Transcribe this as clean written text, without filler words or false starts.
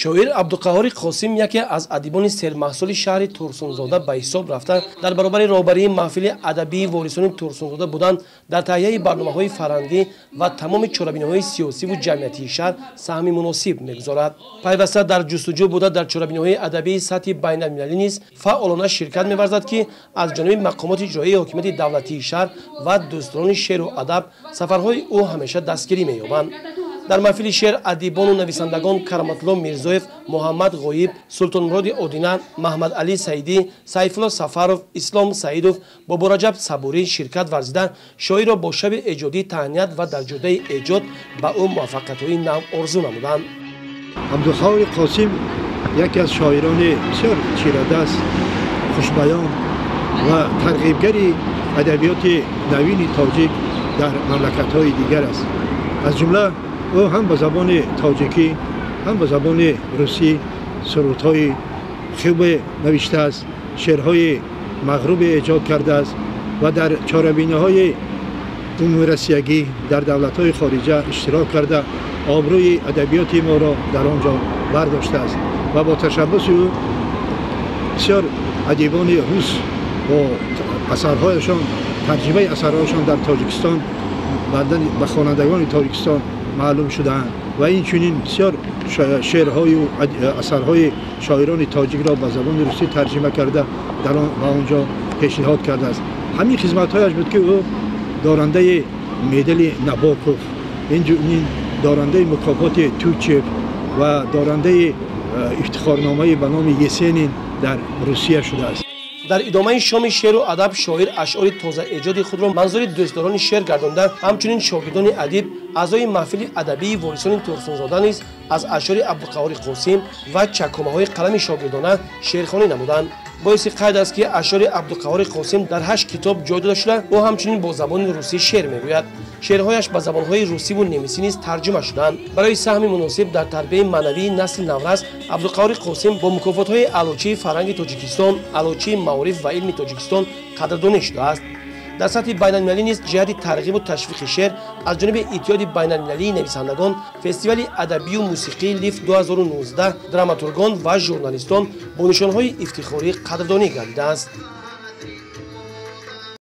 Шоир Абдуқаҳҳори Қосим яке аз адибони сермаҳсули шаҳри Турсунзода ба ҳисоб рафта, дар баробари роҳбарии маҳфили адабии ворисони Турсунзода будан, дар таҳияи барномаҳои фарҳангӣ ва тамоми чорабиниҳои сиёсиву ҷамъиятии шаҳр саҳми муносиб мегузорад. Пайваста дар ҷустуҷӯ буда, дар чорабиниҳои адабии сатҳи байналмилалӣ низ фаъолона ширкат меварзад, ки аз ҷониби мақомоти иҷроии ҳокимияти давлатии шаҳр ва дӯстдорони шеъру адаб сафарҳои ӯ ҳамеша дастгирӣ меёбанд. Дар маҳфили шеър адибону нависандагон Кароматулло Мирзоев, Муҳаммад Ғоиб, Султонмуроди Одина, Маҳмадалӣ Саидӣ, Сайфулло Сафаров, Ислом Саидов, Бобораҷаб Сабурӣ ширкат варзида, шоирро бо шаби эҷодӣ таҳният ва дар ҷодаи эҷод ба ӯ муваффақиятҳои нав орзу намуданд. Абдуқаҳҳори Қосим яке аз шоирони бисёр чирадаст, хушбаён ва тарғибгари адабиёти навини тоҷик дар мамлакатҳои дигар аст. Аз ҷумла ӯ ҳам ба забони тоҷикӣ, ҳам ба забони русӣ сурудҳои хубе навиштааст, шеърҳои мағрубе эҷод кардааст ва дар чорабиниҳои умумироссиягӣ дар давлатҳои хориҷа иштирок карда, обрӯи адабиёти моро дар он ҷо бардоштааст ва бо ташаббуси ӯ бисёр адибони рус бо асарҳояшон, тарҷимаи асарҳояшон дар Тоҷикистон ба хонандагони Тоҷикистон маълум шудаанд ва инчунин бисёр шеърҳою асарҳои шоирони тоҷикро ба забони русӣ тарҷима карда дар он ба он ҷо пешниҳод кардааст. Ҳамин хизматҳояш буд, ки ӯ дорандаи медали Набоков, инчунин дорандаи мукофоти Тучев ва дорандаи ифтихорномаи ба номи Есенин дар Русия шудааст. Дар идомаи шоми шеъру адаб шоир ашъори тозаэҷоди худро манзури дӯстдорони шеър гардонда, ҳамчунин шогирдони адиб, аъзои маҳфили адабии ворисони Турсунзода низ аз ашъори Абдуқаҳҳори Қосим ва чакомаҳои қалами шогирдона шеърхонӣ намуданд. Боиси қайд аст, ки ашъори Абдуқаҳҳори Қосим дар 8 китоб ҷой дода шуда, ӯ ҳамчунин бо забони русӣ шеър мегӯяд. Шеърҳояш ба забонҳои русиву немисӣ низ тарҷума шуданд. Барои саҳми муносиб дар тарбияи маънавии насли наврас Абдуқаҳҳори Қосим бо мукофотҳои Аълочии фарҳанги Тоҷикистон, Аълочии маориф ва илми Тоҷикистон қадрдонӣ шудааст. Дар сатҳи байналмилалӣ низ ҷиҳати тарғибу ташвиқи шеър аз ҷониби Иттиҳоди байналмилалии нависандагон, фестивали адабию мусиқии Лиф 2019, драматургон ва журналистон бо нишонҳои ифтихорӣ қадрдонӣ гардидааст.